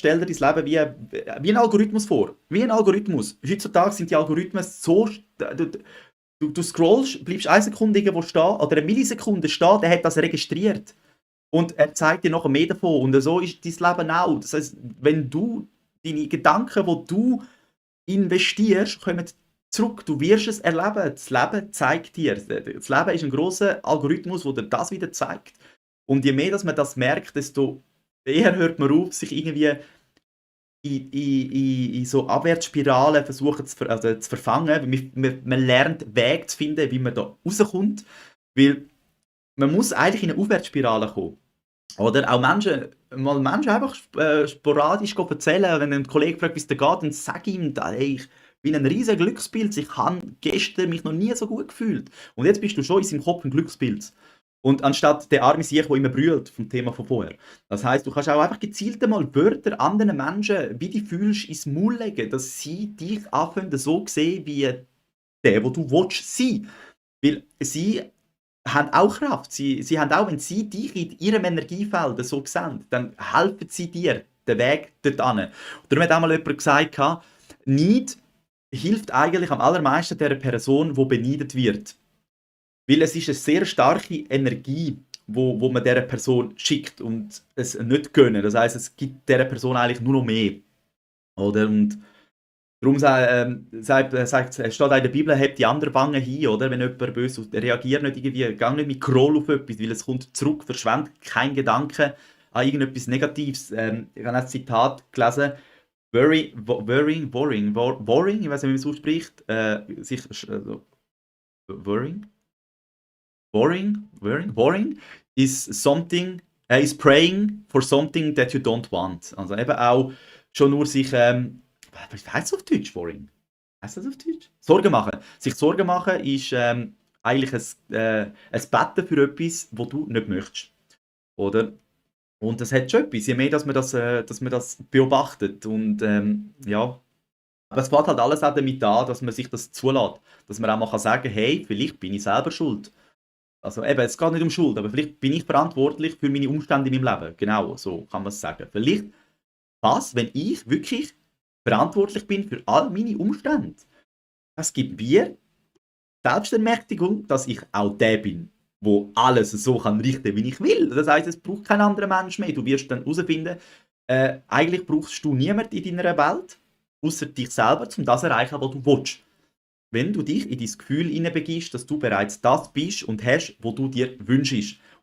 stell dir dein Leben wie ein Algorithmus vor. Wie ein Algorithmus. Heutzutage sind die Algorithmen so. Du scrollst, bleibst eine Sekunde irgendwo stehen oder eine Millisekunde stehen, der hat das registriert. Und er zeigt dir noch mehr davon. Und so ist dein Leben auch. Das heißt, wenn du deine Gedanken, die du investierst, kommen zurück. Du wirst es erleben. Das Leben zeigt dir. Das Leben ist ein grosser Algorithmus, der dir das wieder zeigt. Und je mehr dass man das merkt, desto eher hört man auf, sich irgendwie in so Abwärtsspiralen versuchen zu verfangen. Man lernt Wege zu finden, wie man da rauskommt. Weil man muss eigentlich in eine Aufwärtsspirale kommen. Oder auch Menschen einfach sporadisch erzählen, wenn ein Kollege fragt, wie es dir geht, dann sage ich ihm, hey, ich bin ein riesiger Glückspilz, ich habe gestern mich noch nie so gut gefühlt. Und jetzt bist du schon in seinem Kopf ein Glückspilz. Und anstatt der arme Sieg, der immer brüllt, vom Thema von vorher. Das heisst, du kannst auch einfach gezielt einmal Wörter anderen Menschen, wie du fühlst, ins Maul legen, dass sie dich anfangen so sehen, wie der, wo du willst sein. Weil sie haben auch Kraft. Sie haben auch, wenn sie dich in ihrem Energiefeld so sehen, dann helfen sie dir den Weg dorthin. Darum hat auch mal jemand gesagt, Neid hilft eigentlich am allermeisten der Person, die beneidet wird. Weil es ist eine sehr starke Energie, wo man dieser Person schickt und es nicht gönnen. Das heisst, es gibt dieser Person eigentlich nur noch mehr. Oder? Und darum steht auch in der Bibel, hebt die andere Wange hin, oder? Wenn jemand böse ist, reagiert nicht irgendwie, gang nicht mit Groll auf etwas, weil es kommt zurück, verschwendet keinen Gedanken an irgendetwas Negatives. Ich habe ein Zitat gelesen, worrying, ich weiß nicht, wie man es ausspricht, worrying is something, is praying for something that you don't want. Also eben auch schon nur sich, was heißt das auf Deutsch, worrying? Heißt das auf Deutsch? Sorgen machen. Sich Sorgen machen ist eigentlich ein Betten für etwas, was du nicht möchtest. Oder? Und das hat schon etwas, je mehr, dass man das beobachtet. Und ja. Aber es fängt halt alles auch damit an, dass man sich das zulässt. Dass man auch mal sagen kann, hey, vielleicht bin ich selber schuld. Also eben, es geht nicht um Schuld, aber vielleicht bin ich verantwortlich für meine Umstände in meinem Leben. Genau, so kann man es sagen. Vielleicht wenn ich wirklich verantwortlich bin für all meine Umstände. Das gibt mir Selbstermächtigung, dass ich auch der bin, wo alles so kann richten, wie ich will. Das heisst, es braucht kein anderer Mensch mehr. Du wirst dann herausfinden, eigentlich brauchst du niemanden in deiner Welt, außer dich selber, um das zu erreichen, was du willst. Wenn du dich in dein Gefühl hineinbegibst, dass du bereits das bist und hast, was du dir wünschst.